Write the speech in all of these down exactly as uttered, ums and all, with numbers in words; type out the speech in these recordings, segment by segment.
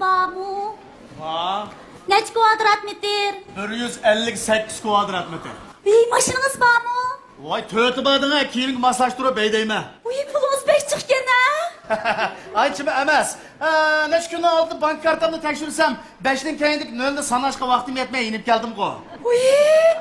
بارمۇ؟ بار. نەچچە كۋادرات مېتىر؟ بىر يۈز ئەللىك سەككىز كۋادرات مېتىر. ۋىي، ماشىنىڭىز بارمۇ؟ ۋاي، تۆتى بار دېڭە، كىيىمگە ماسلاشتۇرۇپ ھەيدەيمەن. ۋىي، پۇلىڭىز بەك جىقكەن ھە؟ ئانچىمۇ ئەمەس. ئە، نەچچە كۈندىن ئالدىن بانكا كارتامنى تەكشۈرسەم، بەشنىڭ كەينىدىكى نۆلنى ساناشقا ۋاقتىم يەتمەي يېنىپ كەلدىمغۇ. ۋىي،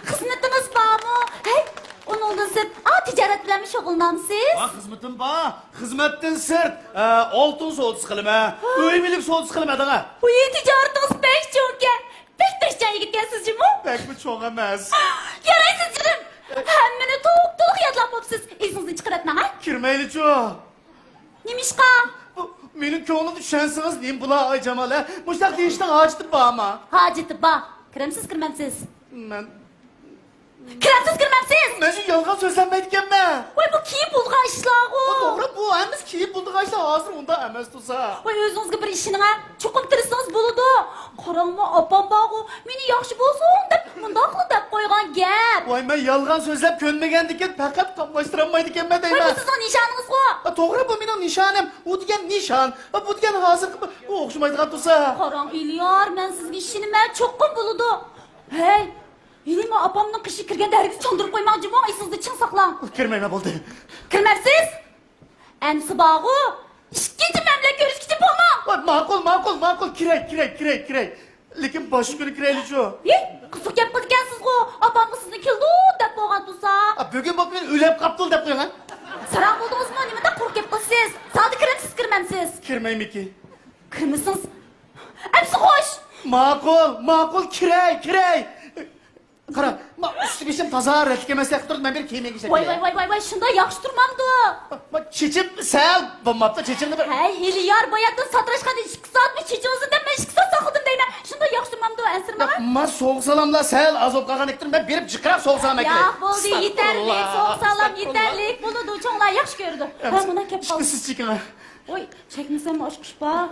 خىزمىتىڭىز بارمۇ؟ ھەي، ئۇنىڭدىن سىرت، ئا، تىجارەت بىلەنمۇ شۇغۇللىنامسىز؟ ۋاي، خىزمىتىم بار. خىزمەتتىن سىرت، ئە، ئالتۇن سودىسى قىلىمەن، ئۆي مۈلۈك سودىسى قىلىمەن دېڭە. ۋىي، تىجارىتىڭىز بەك چوڭكەن. بەك دەشچان يىگىتكەنسىز جۇمۇ. بەكمۇ چوڭ ئەمەس. يارايسىز جېنىم. ھەممىنى توك-تولۇق يادلاپ بوپسىز. ئېسىڭىزدىن چىقىرىۋەتمەڭ ھە. كىرمەيلىچۇ. نېمىشقا؟ بۇ، مېنىڭ كۆڭلۈمدە چۈشەنسىڭىز نېمە بولا، ئايجامال ھە؟ مۇشۇنداق دېيىشنىڭ ھاجىتى بارمۇ؟ ھاجىتى بار. كىرەمسىز، كىرمەمسىز؟ مەن كىرەمسىز، كىرمەمسىز؟ مەن شۇ يالغان سۆزلەنمەيدىكەنمەن. ۋاي، بۇ كىيىپ بولىدىغان ئىشلارغۇ. ئۇ توغرا، بۇ ھەممىسى كىيىپ بولىدىغان ئىشلار، ھازىر ئۇنداق ئەمەس تۇرسا. ۋاي، ئۆزىڭىزگە بىر ئىشىنىڭ ھە، چوقۇم تىرىشسىڭىز بولىدۇ. قاراڭمۇ، ئاپام بارغۇ، مېنى ياخشى بولسۇن دەپ مۇنداقلا دەپ قويغان گەپ. ۋاي، مەن يالغان سۆزلەپ كۆنمىگەندىكىن پەقەت قاملاشتۇرالمايدىكەنمەن ۋاي، دەيمەن. بۇ سىزنىڭ نىشانىڭىزغۇ. ھە، توغرا، بۇ مېنىڭ نىشانىم. ئۇ دېگەن نىشان، بۇ دېگەن ھازىرقى، بۇ ئوخشىمايدىغان تۇرسا. قاراڭ ئېلىيار، مەن سىزگە ئىشىنىمەن، چوقۇم بولىدۇ. ھەي، ھېلىمۇ ئاپامنىڭ قېشىغا كىرگەندە ھەرگىز چاندۇرۇپ قويماڭ جۇمۇ، ئېسىڭىزدە چىڭ ساقلاڭ. كىرمەيمەن، بولدى. كىرمەمسىز؟ ئەمسە بارغۇ، ئىككىنچى مەن بىلەن كۆرۈشكۈچە بولماڭ. ۋاي، ماقۇل، ماقۇل، ماقۇل، كىرەي، كىرەي، كىرەي، كىرەي. لېكىن باشقا كۈنى كىرەيلىچۇ. ھېي، قىزىق گەپ قىلىدىكەنسىزغۇ، ئاپامغا سىزنى كېلىدۇ دەپ بولغان تۇرسا. ئا، بۈگۈن بولۇپ مېنى ئۆلۈپ قاپتۇ دەپ قويۇڭ ھە. ساراڭ بولدىڭىزمۇ، نېمانداق قۇرۇق گەپ قىلىسىز؟ زادى كىرەمسىز، كىرمەمسىز؟ كىرمەيمىكىن؟ كىرمىسىڭىز، ئەمسە خوش. ماقۇل، ماقۇل، كىرەي، كىرەي. قارا، ما، ئۈستى بېشىم تازا رەتلىك ئەمەس تەقىپ تۇرۇپ، مەن بىر كىيىم يېڭىشەپ كېلەي. ۋاي، ۋاي، ۋاي، ۋاي، ۋاي، شۇنداق ياخشى تۇرمامدۇ؟ ما، چېچىم سەل بولماپتۇ، چېچىمنى بىر. ھەي، ئېلىيار، باياتىن ساتىراشقاندا ئىككى سائەتمۇ چېچىڭىزنى دەپ، مەن ئىككى سائەت ساقلىدىم دەيمەن. شۇنداق ياخشى تۇرمامدۇ، ئەنسىرىمەڭ. ما، سوغۇق سالاملار سەل ئاز بولۇپ قالغان ئىكەن، مەن بېرىپ جىقراق سوغۇق سالام ئەكېلەي. ياق، بولدى، يېتەرلىك، سوغۇق سالام يېتەرلىك. بولىدۇ، چوڭلار ياخشى كۆرىدۇ. ھە، مانا كەپ قالدى. ئىككىسى چېكىڭە. ۋاي، چەكمىسەممۇ ئاچقۇچ بار.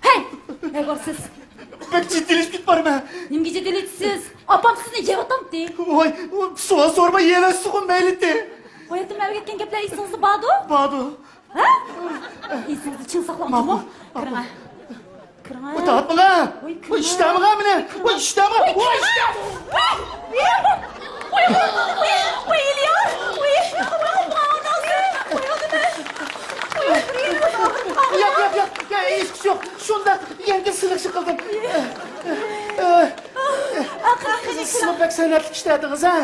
ھەي! نەگە بارسىز؟ بەك جىددىيلىشىپ كېتىپ بارىمەن. نېمىگە جىددىيلىشىسىز؟ ئاپام سىزنى يەۋاتامتى. ۋاي، سوئال سورىماي يەۋەتسىغۇ مەيلىتى. باياتىن مەن ئۆگەتكەن گەپلەر ئېسىڭىزدە باردۇ؟ باردۇ. ھە؟ ئېسىڭىزدە چىڭ ساقلاڭ، ماقۇل. كىرىڭە. كىرىڭە. ۋاي، تارتمىڭە. ۋاي، كىرىڭە. ۋاي، ئىشتەمىغە مېنى. ۋاي، ئىشتەمغە. ۋاي، ئىشتەم. ۋاي، ۋاي، ۋاي، ۋاي، ئېلىيار. ۋاي، ۋاي، ۋاي، ۋاي، ۋاي. ياق، ياق، ياق، ياق، ھېچقىسى يوق. شۇنداق يەڭگىل سىلىقچە قىلدىم. ئاقىل، ئاقىل، سىلىق بەك سەنئەتلىك ئىشلەتتىڭىز، ھە؟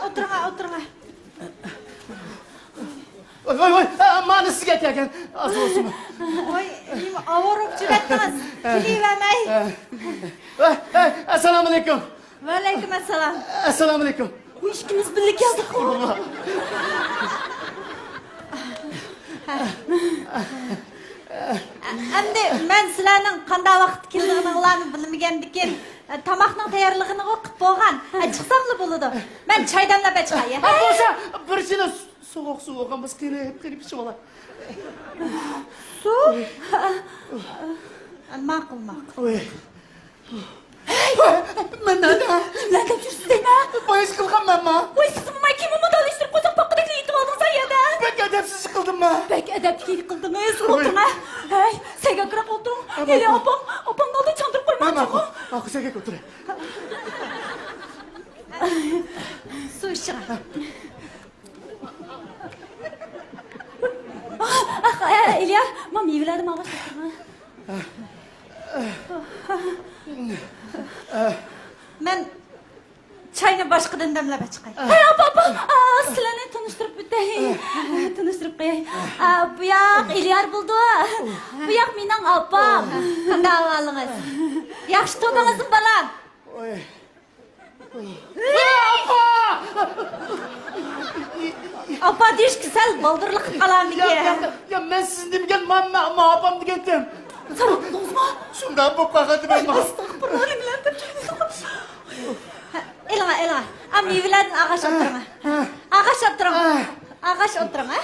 ئولتۇرۇڭ، ئولتۇرۇڭ. ۋاي، ۋاي، ۋاي، ئە، مانا سىزگە كەلگەن. ئاز بولسىمۇ. ۋاي، نېمە ئاۋارە بولۇپ جۈرەتتىڭىز؟ كېلىۋەرمەي. ئە، ئە، ئەسسالامۇئەلەيكۇم. ۋەئەلەيكۇم ئەسسالام. ئەسسالامۇئەلەيكۇم. بۇ ئىككىمىز بىللە كەلدۇققۇ. ئەمدى مەن سىلەرنىڭ قانداق ۋاقىتتا كېلىدىغىنىڭلارنى بىلمىگەندىكىن، تاماقنىڭ تەييارلىقىنىغۇ قىپ بولغان. چىقساملا بولىدۇ. مەن چاي دەملەپ چىقاي. ھە، بولسا بىر چىنە سوغۇق سۇ بولغان بولسا قېنى، قېنى ئىچىۋالاي. سۇ؟ ماقۇل، ماقۇل. ۋاي. ھەي! مەن نەدە؟ نېمىلەرنى دەپ يۈرسىز دەيمەن؟ بايا قىلغان مەنما؟ ۋاي، سىزمۇ ماي كىيىمىمۇ دالىشتۇرۇپ قويسام، پاققىدەكلا يېتىۋالدىڭىز ھە يەردە. بەك ئەدەپسىزلىك قىلدىمما؟ بەك ئەدەپلىك قىلدىڭىز، ئولتۇرما. ھەي، سەگەكرەك ئولتۇرۇڭ. ھېلى ئاپام، ئاپامنى ئالدىن چاندۇرۇپ قويماڭچۇ. ماقۇل، ماقۇل، سەگەك ئولتۇراي. سۇ ئىچىڭ. ئاھ، ئە، ئېلىيار، ما مېۋىلەردىن ئاغاچ تاپتىڭ. مەن چاينى باشقىدىن دەملەپ ئەچىقاي. ھەي، ئاپا، ئاپا، ئا، سىلەرنى تونۇشتۇرۇپ ئۆتەي. تونۇشتۇرۇپ قوياي. ئا، بۇ ياق ئېلىيار بولىدۇ. بۇ ياق مېنىڭ ئاپام. قانداق ئەھۋالىڭىز؟ ياخشى تۇردىڭىزمۇ، بالام؟ ئاپا! ئاپا دېيىشكە سەل بالدۇرلۇق قىلىپ قالامدىكىن. يا، يا، يا، مەن سىزنى دېمىگەن، ما، ما، ما ئاپام دېگەنتىم. ساراڭ بولدىڭىزمۇ؟ شۇنداق بولۇپ قالغانتىم مەنمۇ. ئەستەغپۇرۇللا، نېمىلەرنى دەپ جۈرىسىز؟ ئېلىڭا، ئېلىڭا. ئا، مېۋىلەردىن ئاغاچ ئولتۇرۇڭا. ئاغاچ ئولتۇرۇڭ. ئاغاچ ئولتۇرۇڭ، ھە؟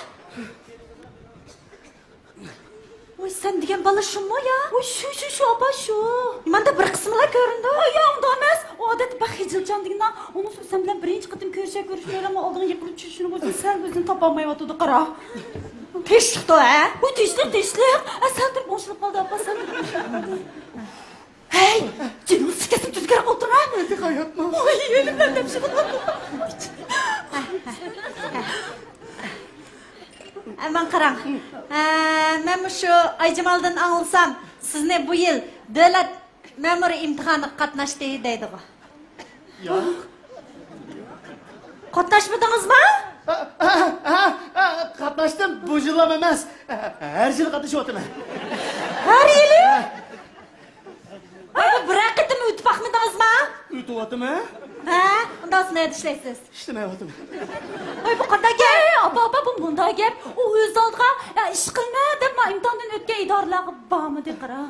ۋاي، سەن دېگەن بالا شۇمۇ يا؟ ۋاي، شۇ، شۇ، شۇ، ئاپا، شۇ. ماندا بىر قىسمىلا كۆرۈندى. ۋاي، يا، ئۇنداق ئەمەس. ئۇ ئادەتتە بەك خىجىلچان دېگىنە. ئۇنىڭ ئۈستىگە سەن بىلەن بىرىنچى قېتىم كۆرۈشەر، كۆرۈشمەيلىمۇ ئالدىڭغا يىقىلىپ چۈشۈشىنى بولسا سەل ئۆزىنى تاپالمايۋاتىدۇ، قارا. تىنچلىقتۇ، ھە؟ ۋاي، تىنچلىق، تىنچلىق. ئە، سەل تۇرۇپ بوشىلىپ قالدى، ئاپا، سەل تۇرۇپ بوشىلىپ قالدى. ھەي، جېنىڭ سىكەسمۇ تۈزگەرەك ئولتۇرا. ئەمدى ھاياتمۇ؟ ۋاي، ئۆلۈمدىن دەپ شۇ. ئە، ماڭا قاراڭ. ئە، مەن مۇشۇ ئايجامالدىن ئاڭلىسام، سىزنى بۇ يىل دۆلەت مەمۇرىي ئىمتىھانىغا قاتناشتى دەيدىغۇ. ياق. قاتناشمىدىڭىزما؟ ھە، ھە، ھە، ھە، قاتناشتىم، بۇ يىللام ئەمەس. ھەر يىلى قاتنىشىۋاتىمەن. ھەر يىلى؟ ھە. ۋاي، بۇ بىرەر قېتىم ئۆتۈپ باقمىدىڭىزما؟ ئۆتۈۋاتىمەن. ھە؟ ئۇنداقسا نەدە ئىشلەيسىز؟ ئىشلىمەيۋاتىمەن. ۋاي، بۇ قانداق گەپ؟ ئەي، ئاپا، ئاپا، بۇ مۇنداق گەپ. ئۇ ئۆز ئالدىغا، يا، ئىش قىلىمەن دەپ، ما ئىمتىھاندىن ئۆتكەن ئىدارىلەرگە بارمىدى، قارا.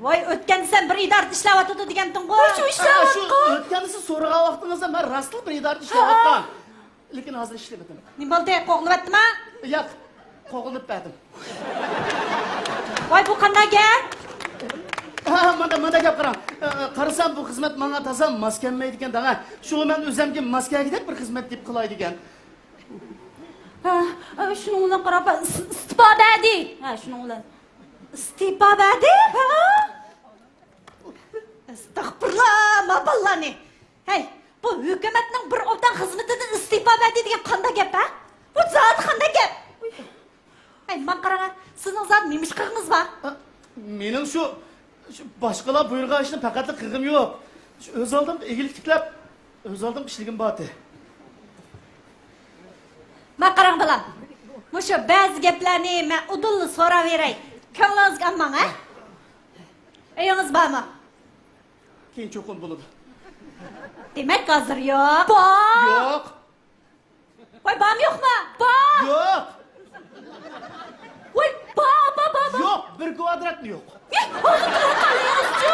ۋاي، ئۆتكەندە سەن بىر ئىدارىدە ئىشلەۋاتىدۇ دېگەنتىڭغۇ. ۋاي، شۇ ھە، شۇ ئىشلەۋاتقان. ئۆتكەندە سىز سورىغان ۋاقتىڭىزدا مەن راستلا بىر ئىدارىدە ھە. ئىشلەۋاتقان. لېكىن ھازىر ئىشلىمىدىم. نېمە بولدى؟ قوغلىۋەتتىما؟ ياق، قوغلىنىپ بەردىم. ۋاي، بۇ قانداق گەپ؟ ھە، مانا، مانا گەپ قاراڭ. ئە، قارىسام، بۇ خىزمەت ماڭا تازا ماس كەلمەيدىكەن، داڭا. شۇڭا مەن ئۆزەمگە ماس كەلگۈدەك بىر خىزمەت دېيىپ قىلاي دېگەن. ھە، ئە، شۇنىڭ بىلەن قاراپ، ئىس-، ئىستېپا بەردى. ھە، شۇنىڭ بىلەن. ئىستېپا بەردى؟ ھە؟ ئەستەغپۇرۇللا، ما بالىلارنى. ھەي، بۇ ھۆكۈمەتنىڭ بىر ئوبدان خىزمىتىدىن ئىستېپا بەردى دېگەن قانداق گەپ، ھە؟ بۇ زادى قانداق گەپ؟ ھەي، ماڭا قاراڭ، سىزنىڭ زادى نېمە ئىش قىلغىڭىز بار؟ ئە، مېنىڭ شۇ، شۇ باشقىلار بۇيرۇغان ئىشنى پەقەتلا قىلغۇم يوق. شۇ ئۆز ئالدىمغا ئىگىلىك تىكلەپ، ئۆز ئالدىمغا ئىشلىگۈم بارتى. ماڭا قاراڭ، بالام. مۇشۇ بەزى گەپلەرنى مەن ئۇدۇللا سوراۋېرەي. كۆڭلىڭىزگە ئالماڭ، ھە؟ ئۆيىڭىز بارمۇ؟ كېيىن چوقۇم بولىدۇ. دېمەك، ھازىر يوق. بار! يوق! ۋاي، بارمۇ يوقمۇ؟ بار! يوق! ۋاي، بار، بار، بار، بار! يوق، بىر كۋادراتمۇ يوق. ئى، ھازىر تۇرۇۋاتقان ئۆيىڭىزچۇ؟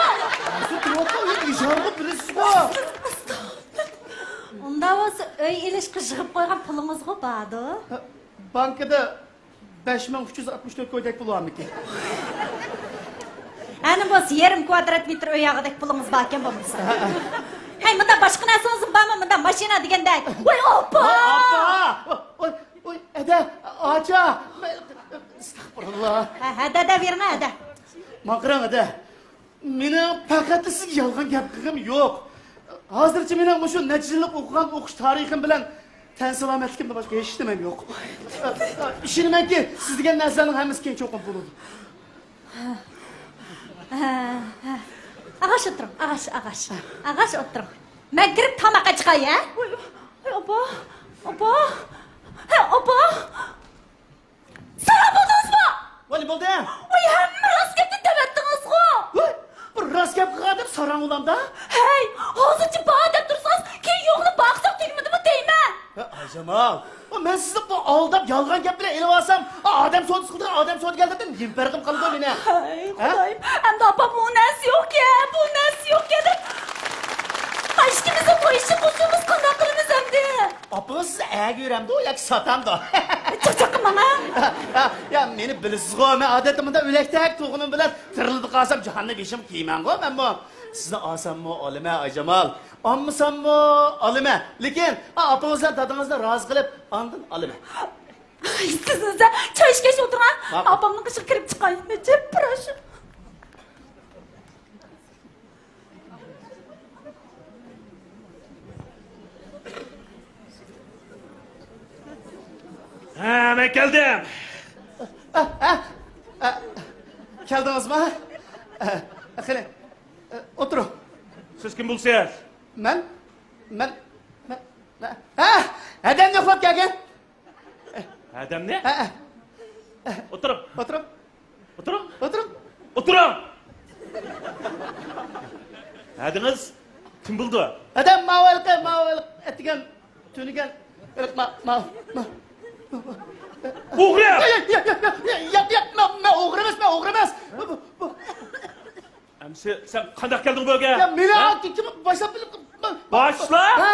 ھازىر تۇرۇۋاتقان ئۆيۈم ئىجارىغا، بىلىسىزغۇ. ئۇنداق بولسا، ئۆي ئېلىشقا يىغىپ قويغان پۇلىڭىزغۇ باردۇ. بانكىدا بەش مىڭ ئۈچ يۈز ئاتمىش تۆت كويدەك پۇل بارمىكىن؟ ئەنە بولسا يېرىم كۋادرات مېتىر ئۆي ئالغۇدەك پۇلىڭىز باركەن بولمىسا. ھەي، مۇنداق باشقا نەرسىڭىزمۇ بارمۇ؟ مۇنداق ماشىنا دېگەندەك. ۋاي، ئاپا! ۋاي، ئاپا! ۋاي، ۋاي، ئەدە، ئاچا! ئەستەغپۇرۇللا. ھە، ھە، دەدە بېرىڭە، ھەدە. ماڭا قاراڭ، ئەدە. مېنىڭ پەقەتلا سىزگە يالغان گەپ قىلغۇم يوق. ھازىرچە مېنىڭ مۇشۇ نەچچە يىللىق ئوقۇغان ئوقۇش تارىخىم بىلەن تەن سالامەتلىكىمدىن باشقا ھېچنېمەم يوق. ئىشىنىمەنكى، سىز دېگەن نەرسىلەرنىڭ ھەممىسى كېيىن چوقۇم بولىدۇ. ئاغاش ئولتۇرۇڭ، ئاغاش، ئاغاش. ئاغاش ئولتۇرۇڭ. مەن كىرىپ تاماق ئەچىقاي، ھە؟ ۋاي، ۋاي، ئاپا، ئاپا، ھە، ئاپا. ساراڭ بولدىڭىزمۇ؟ ۋاي، نېمە بولدى؟ ۋاي، ھەممە راست گەپنى دەۋەتتىڭىزغۇ. ۋاي، بىر راست گەپ قىلغان دەپ ساراڭ بولامدا؟ ھەي، ھازىرچە بار دەپ تۇرسىڭىز، كېيىن يوقنى بار قىلساق تۈگىمىدىمۇ دەيمەن. ھە، ئايجامال، ۋاي، مەن سىزنى بۇ ئالداپ يالغان گەپ بىلەن ئېلىۋالسام، ئادەم سودىسى قىلىدىغان ئادەم سودىگەرلىرىدىن نېمە پەرقىم قالىدۇ مېنىڭ؟ ھەي، ھە؟ خۇدايىم، ئەمدى ئاپام ئۇ نەرسە يوقكەن، بۇ نەرسە يوقكەن دەپ، ھە، ئىككىمىزنىڭ توي ئىشى قوشۇلمىسا قانداق قىلىمىز ئەمدى؟ ئاپىڭىز سىزنى ئەگە يۈرەمدۇ ياكى ساتامدۇ؟ چاقچاق قىلماڭ، ھە؟ يا، مېنى بىلىسىزغۇ، مەن ئادەتتە مۇنداق ئۆلەكتەك تۇغقىنىم بىلەن تىرىلدى قالسام جاھاننى بېشىمغا كىيمەنغۇ مەنمۇ. سىزنى ئالساممۇ ئالىمەن ئايجامال، ئالمىساممۇ ئالىمەن. لېكىن، ئا، ئاپىڭىز بىلەن دادىڭىزنى رازى قىلىپ ئاندىن ئالىمەن. سىز، سىز چاي ئىچكەچ ئولتۇرۇڭ، ھە؟ ماقۇل. ئاپامنىڭ قېشىغا كىرىپ چىقاي. نېچە پىراش. ھە، مەن كەلدىم. ئە، ئە، ئە، كەلدىڭىزما؟ ئە، قېنى، ئە، ئولتۇرۇڭ. سىز كىم بولىسىز؟ مەن، مەن، مەن، مەن، ھە، ھەدەمنى يوقلاپ كەلگەن. ھەدەمنى؟ ھە، ھە. ئولتۇرۇڭ. ئولتۇرۇڭ. ئولتۇرۇڭ. ئولتۇرۇڭ. ئولتۇرۇڭ. ھەدىڭىز كىم بولىدۇ؟ ھەدەم ماۋۇ ھېلىقى، ماۋۇ ھېلىقى ئەتىگەن، تۈنۈگەن، ھېلىقى ما-، ما-، ما-، ئوغرى! ياق، ياق، ياق، مەن، مەن ئوغرى ئەمەس، مەن ئوغرى ئەمەس. بۇ، بۇ، بۇ. ئەمسە سەن قانداق كەلدىڭ بۇ يەرگە؟ يا، مېنى ھە؟ كىم باشلاپ بىلىپ، ما-، باشلاپ؟ ھە؟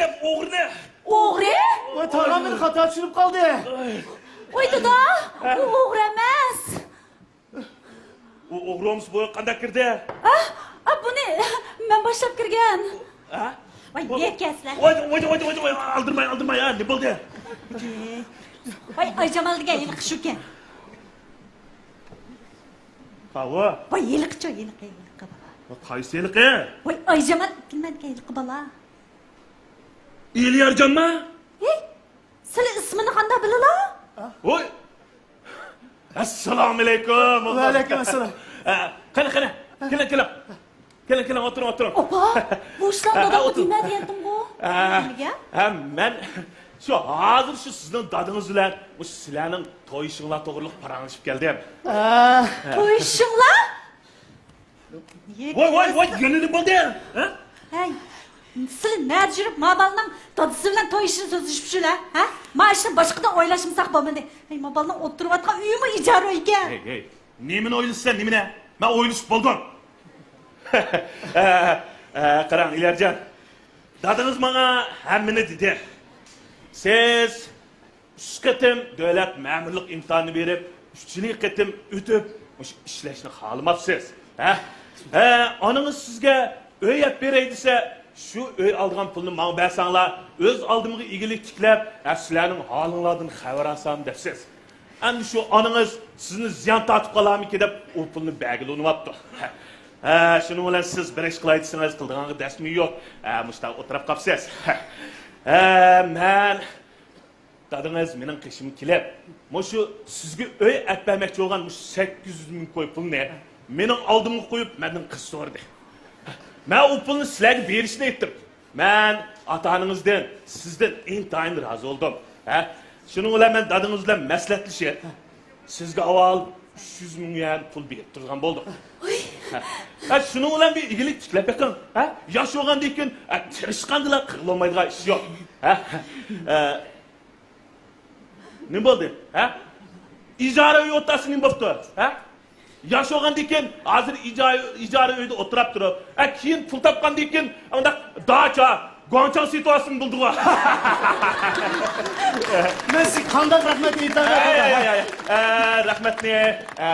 بولدى، ئوغرىنى. ئوغرى؟ ۋاي، تاغام مېنى خاتا چۈشىنىپ قالدى. ۋاي دادا، ئۇ ئوغرى ئەمەس. ئۇ ئوغرى بولمىسا بۇ قانداق كىردى؟ ئا، ئا، بۇنى مەن باشلاپ كىرگەن. ھە؟ ۋاي، نېكەسلەر. ۋاي، ۋاي، ۋاي، ۋاي، ۋاي، ئالدىرماي، ئالدىرماي، ھە، نېمە بولدى؟ ۋاي، ئايجامال دېگەن ھېلىقى شۇكەن. قاۋۇ؟ ۋاي، ھېلىقىچۇ، ھېلىقى، ھېلىقى بالا. ۋاي، قايسى ھېلىقى؟ ۋاي، ئايجامال ئىككىلمە دېگەن ھېلىقى بالا. ئېلىيارجانما؟ ھېي، سىلى ئىسمىنى قانداق بىلىلا؟ ۋاي، ئەسسالامۇئەلەيكۇم. ۋەئەلەيكۇم ئەسسالام. ھە، قېنى، قېنى، كېلىڭ، كېلىڭ. كېلىڭ، كېلىڭ، ئولتۇرۇڭ، ئولتۇرۇڭ. ئاپا، بۇ ئىشلارنى ھە، دادامغا ئولتۇرۇڭ. دېمە دېگەنتىڭغۇ. ھە، نېمىگە؟ ھە، مەن شۇ ھازىر شۇ سىزنىڭ دادىڭىز بىلەن مۇشۇ سىلەرنىڭ توي ئىشىڭلار توغرىلىق پاراڭلىشىپ كەلدىم. ھە. توي ئىشىڭلار؟ ۋاي، ۋاي، ۋاي، يەنە نېمە بولدى؟ ھە؟ ھەي، سىلى نەدە يۈرۈپ ما بالىنىڭ دادىسى بىلەن توي ئىشىنى سۆزلىشىپ شۇلە؟ ھە؟ ما ئىشنى باشقىدا ئويلاشمىساق بولمىدى. ھەي، ما بالىنىڭ ئولتۇرۇۋاتقان ئۆيىمۇ ئىجارە ئۆيكەن. ھەي، ھەي، نېمىنى ئويلىشىسەن، نېمىنى؟ مەن ئويلىشىپ بولدۇم. ھە، ھە، قاراڭ، ئىليارجان. دادىڭىز ماڭا ھەممىنى دېدى. سىز ئۈچ قېتىم دۆلەت مەمۇرلۇق ئىمتىھانىنى بېرىپ، ئۈچىنچى قېتىم ئۆتۈپ، مۇشۇ ئىشلەشنى خالىماپسىز. ھە؟ ھە، ئانىڭىز سىزگە ئۆي ئەپ بېرەي دېسە، شۇ ئۆي ئالىدىغان پۇلنى ماڭا بەرسەڭلار، ئۆز ئالدىمغا ئىگىلىك تىكلەپ، ھە، سىلەرنىڭ ھالىڭلاردىن خەۋەر ئالسام دەپسىز. ئەمدى شۇ ئانىڭىز سىزنى زىيان تارتىپ قالارمىكىن دەپ ئۇ پۇلنى بەرگىلى ئۇنىماپتۇ. ھە، شۇنىڭ بىلەن سىز بىر ئىش قىلاي دېسىڭىز قىلىدىغانغا دەسمى يوق. ھە، مۇشۇنداق ئولتۇراپ قاپسىز. ھە، مەن دادىڭىز مېنىڭ قېشىمغا كېلىپ، مۇشۇ سىزگە ئۆي ئەپ بەرمەكچى بولغان مۇشۇ سەككىز يۈز مىڭ كوي پۇلنى مېنىڭ ئالدىمغا قويۇپ، مەندىن قىز سورىدى. مەن ئۇ پۇلنى سىلەرگە بېرىشنى ئېيتتىم. مەن ئاتا-ئانىڭىزدىن، سىزدىن ئىنتايىن رازى بولدۇم. ھە؟ شۇنىڭ بىلەن مەن دادىڭىز بىلەن مەسلىھەتلىشىپ، سىزگە ئاۋۋال ئۈچ يۈز مىڭ يۈەن پۇل بېرىپ تۇرغان بولدۇق. ھوي. ھە، شۇنىڭ بىلەن بىر ئىگىلىك تىكلەپ بېقىڭ. ھە؟ ياش بولغاندىن كېيىن، ھە، تىرىشقاندىلا قىلغىلى بولمايدىغان ئىش يوق. ھە؟ ھە. نېمە بولدى؟ ھە؟ ئىجارە ئۆي ئوتتۇراسى نېمە بوپتۇ؟ ھە؟ ياش بولغاندىن كېيىن، ھازىر ئىجا-، ئىجارە ئۆيدە ئولتۇراپ تۇرۇپ، ھە، كېيىن پۇل تاپقاندىن كېيىن، ئانداق داچا، گۇاڭچاڭ سېتىۋالسىمۇ بولىدىغۇ. مەن سىزگە قانداق رەھمەت ئېيتاي؟ ھەي، ھەي، ھەي، ھەي. ئە، رەھمەتنى، ئە،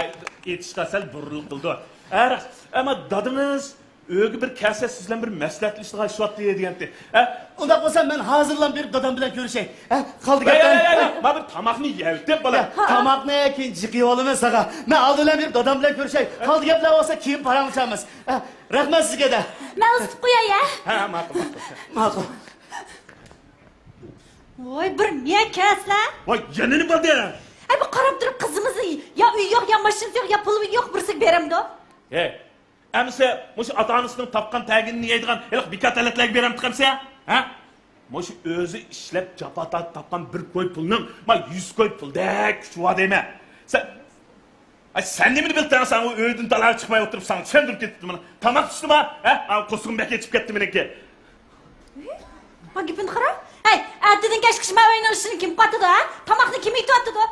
ئېيتىشقا سەل بۇرۇنراق قىلىدۇ. ئە، ئەمما دادىڭىز ئۆيگە بىر كەلسە، سىز بىلەن بىر مەسلىھەتلىشىدىغان ئىش بار دېگەنتى. ھە؟ ئۇنداق بولسا، مەن ھازىرلا بېرىپ دادام بىلەن كۆرۈشەي. ھە؟ قالدى گەپ. ھە، ھە، ھە، ھە. مانا بىر تاماقنى يەۋېتىپ، بالا. ھە، تاماقنى كېيىن جىق يەۋالىمىز، ئاغا. مەن ئالدى بىلەن بېرىپ دادام بىلەن كۆرۈشەي. قالدى گەپلەر بولسا كېيىن پاراڭلىشارمىز. ھە، رەھمەت سىزگە دە. مەن ئىسىتىپ قوياي، ھە؟ ھە، ھە، ماقۇل، ماقۇل. ماقۇل. ۋاي، بىر مېڭە كەلسىلە. ۋاي، يەنە نېمە بولدى؟ ئەي، بۇ قاراپ تۇرۇپ قىزىمىز يا ئۆيى يوق، يا ماشىنىسى يوق، يا پۇلى يوق، بىرسىگە بېرەمدۇ؟ ھەي، ئەمىسە مۇشۇ ئاتا-ئانىسىنىڭ تاپقان تەگىنىنى يەيدىغان ھېلىقى بىكار تەلەتلەرگە بېرەمدۇق ئەمىسە؟ ھە؟ مۇشۇ ئۆزى ئىشلەپ جاپا تارتىپ تاپقان بىر كوي پۇلنىڭ ما يۈز كوي پۇلدەك كۈچى بار دەيمەن. سەن، ئاي، سەن نېمىنى بىلىسەن؟ سەن ئۇ ئۆيدىن تالاغا چىقماي ئولتۇرۇپ ساڭا چۈشەندۈرۈپ كېتىپتىمەن. تاماق ئىچتىما؟ ھە؟ ئاۋۇ قورسىقىم بەك ئېچىپ كەتتى مېنىڭكى. ھە، گېپىنى قارا. ھەي، ئەتىدىن كەچكىچە مەن ئۆينىڭ ئىشىنى كىم قىلىۋاتىدۇ، ھە؟ تاماقنى كىم ئېتىۋاتىدۇ؟